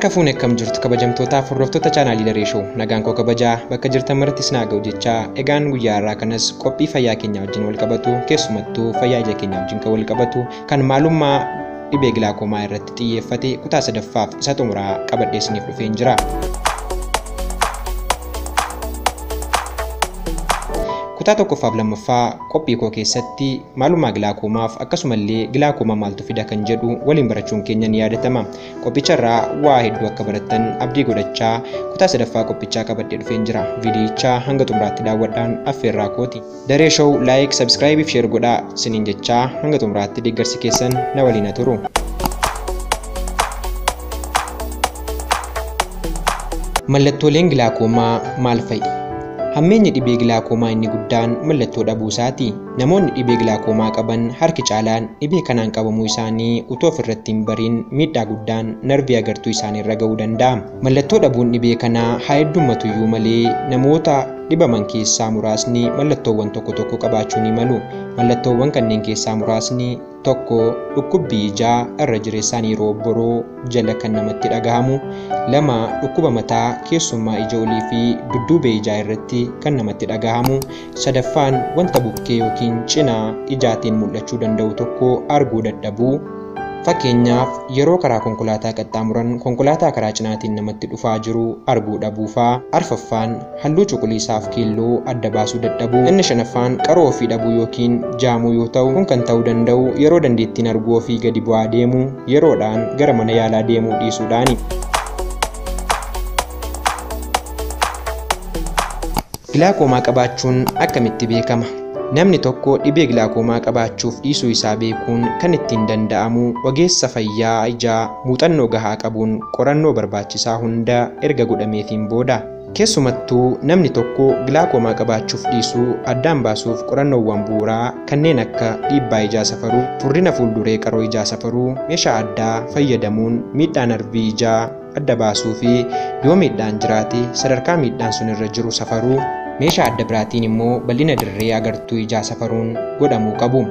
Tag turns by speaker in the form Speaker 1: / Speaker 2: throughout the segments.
Speaker 1: Harka fuune akkam jirtu kabajamtootaaf hordoftoota chaanaalii Daree Show nagaan koo kabajaa bakka jirtan maratti isin haa ga'u jechaa egaan guyyaa har'aa kanas qophii fayyaa keenyaa wajjin wal qabatu keessumattuu fayyaa ija keenyaa wajjin kan wal qabatu kan maalummaa dhibee gilaakoomaa irratti xiyyeeffate kutaa sadaffaaf isa xumuraa qabadhee isiniif dhufeen jira. Kutaa tokkoffaaf lammaffaa qophii koo keessatti maalummaa gilaakoomaaf akkasumallee gilaakoomaa maaltu fida kan jedhu waliin barachuun keenya ni yaadatama. Qophicharraa waa hedduu akka barattan abdii godhachaa kutaa sadaffaa qophichaa qabadhee dhufeen jira. Viidiyichaa hanga xumuraatti daawwadhaan affeerraa kooti. Daree Show like, subscribe fi share godhaa isiniin jechaa hanga xumuraatti deeggarsi keessan na waliin haa turu. Mallattooleen gilaakoomaa maal fa'i? Hammeenyi dhibee gilaakoomaa inni guddaan mallattoo dhabuu isaati. Namoonni dhibee gilaakoomaa qaban harki caalaan dhibee kanaan qabamuu isaanii utuu ofirratti hin bariin miidhaa guddaan narvii agartuu isaanii irra ga'uu danda'a. Mallattoo dhabuun dhibee kanaa haa heddummatuyyuu malee namoota dhibaman keessaa muraasni mallattoowwan tokko tokko qabaachuu ni malu. Mallattoowwan kanneen keessaa muraasni tokko dhukkubbii ijaa irra jireessaan yeroo boroo jala kan namatti dhagahamu, lama dhukkuba mataa keessumaa ija olii fi dudduubee ijaa irratti kan namatti dhagahamu, sadaffaan wanta bukkee yookiin cinaa ijaatiin mul'achuu danda'u tokko arguu dadhabuu. Fakkeenyaaf yeroo karaa konkolaataa qaxxaamuran konkolaataa karaa cinaatiin namatti dhufaa jiru arguu dhabuufaa. Arfaffaan halluu cuquliisaaf keelloo adda baasuu dadhabuu. Inni shanaffaan qaroo ofii dhabuu yookiin jaamuu yoo ta'u kun kan ta'uu danda'u yeroo dandeettiin arguu ofii gadi bu'aa deemu yeroodhaan gara mana yaalaa deemuu dhiisuudhaani. Gilaakoomaa qabaachuun akkamitti beekama? Namni tokko dhibee gilaakoomaa qabaachuuf dhiisuu isaa beekuun kan ittiin danda'amu ogeessa fayyaa ijaa muuxannoo gahaa qabuun qorannoo barbaachisaa hunda erga godhameefiin booda. Keessumattuu namni tokko gilaakoomaa qabaachuuf dhiisuu addaan baasuuf qorannoowwan bu'uuraa kanneen akka dhiibbaa ijaa safaruu, furdina fuulduree qaroo ijaa safaruu, meeshaa addaa fayyadamuun miidhaa narvii ijaa adda baasuu fi yoo miidhaan jiraate sadarkaa miidhaan sun irra jiru safaruu, meeshaa adda biraatiin immoo bal'ina dirree agartuu ijaa safaruun godhamuu qabu.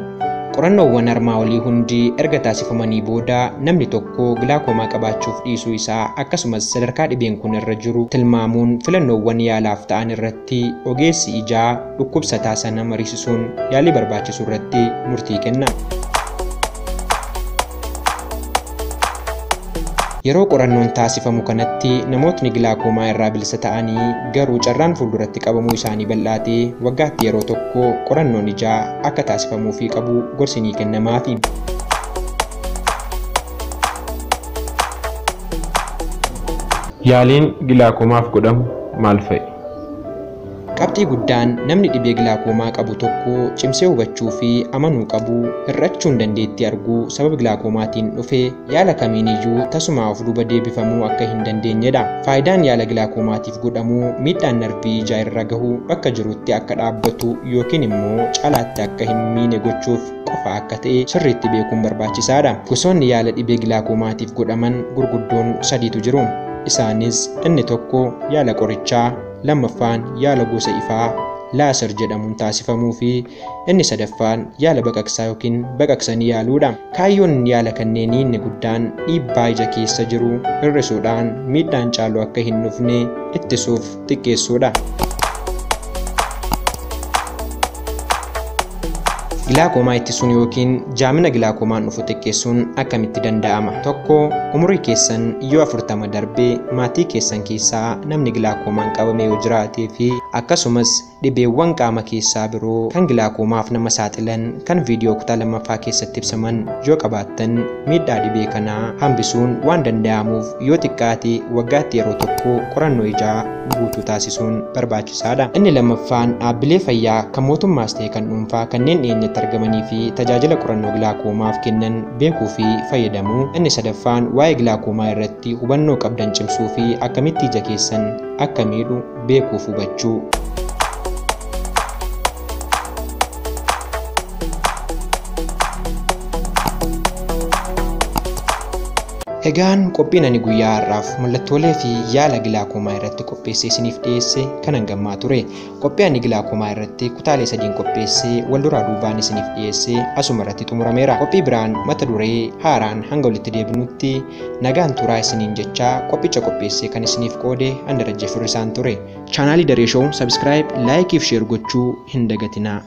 Speaker 1: Qorannoowwan armaa olii hundi erga taasifamanii booda namni tokko gilaakoomaa qabaachuuf dhiisuu isaa akkasumas sadarkaa dhibeen kun irra jiru tilmaamuun filannoowwan yaalaaf ta'an irratti ogeessi ijaa dhukkubsataa sana mariisisuun yaalii barbaachisu irratti murtii kenna. Yeroo qorannoon taasifamu kanatti namootni gilaakoomaa irraa bilisa ta'anii garuu carraan fuulduratti qabamuu isaanii bal'aatee waggaatti yeroo tokko qorannoon ijaa akka taasifamuufii qabu gorsi ni kennamaafi.
Speaker 2: Yaaliin gilaakoomaaf godhamu maal fa'i?
Speaker 1: Qabxii guddaan namni dhibee gilaakoomaa qabu tokko cimsee hubachuu fi amanuu qabu hir'achuun dandeettii arguu sababa gilaakoomaatiin dhufe yaala kamiiniyyuu tasumaa of duuba deebifamuu akka hin dandeenyedha. Faayidaan yaala gilaakoomaatiif godhamu miidhaan narvii ijaa irra gahu bakka jirutti akka dhaabbatu yookiin immoo caalaatti akka hin miine gochuuf qofa akka ta'e sirriitti beekuun barbaachisaadha. Gosoonni yaala dhibee gilaakoomaatiif godhaman gurguddoon sadiitu jiru. Isaanis inni tokko yaala qorichaa, lammaffaan yaala gosa ifaa laaser jedhamuun taasifamuu fi inni sadaffaan yaala baqaqsaa yookiin baqaqsanii yaaluudha. Kaayyoon yaala kanneenii inni guddaan dhiibbaa ija keessa jiru hir'isuudhaan miidhaan caalu akka hin dhufne ittisuuf xiqqeessuudha. Gilaakoomaa ittisuun yookiin jaamina gilaakoomaan dhufu xiqqeessuun akkamitti danda'ama? Tokko umurii keessan yoo 40 darbee maatii keessan keessaa namni gilaakoomaan qabame yoo jiraatee fi akkasumas dhibeewwan qaama keessaa biroo kan gilaakoomaaf nama saaxilan kan viidiyoo kutaa lammaffaa keessatti ibsaman yoo qabaattan miidhaa dhibee kanaa hambisuun waan danda'amuuf yoo xiqqaate waggaatti yeroo tokko qorannoo ijaa guutuu taasisuun barbaachisaadha. Inni lammaffaan dhaabbilee fayyaa kan mootummaas ta'e kan dhuunfaa kanneen dhiyeenyatti argamanii fi tajaajila qorannoo gilaakoomaaf kennan beekuu fi fayyadamuu. Inni sadaffaan waa'ee gilaakoomaa irratti hubannoo qabdan cimsuu fi akkamitti ija keessan akka miidhu beekuuf hubachuu. Egaan qophiin ani guyyaa har'aaf mallattoolee fi yaala gilaakoomaa irratti qopheessee isiniif dhiyeesse kanan gammaa ture. Qophii ani gilaakoomaa irratti kutaalee sadiin qopheessee wal duraa duubaan isiniif dhiyeesse asuma irratti xumurameera. Qophii biraan mata duree haaraan hanga walitti deebinutti nagaan turaa isiniin jechaa qophicha qopheessee kan isiniif qoode Andarajjee Firrisaan ture. Chaanaalii Daree Show subscribe, like fi share gochuu hin dagatinaa.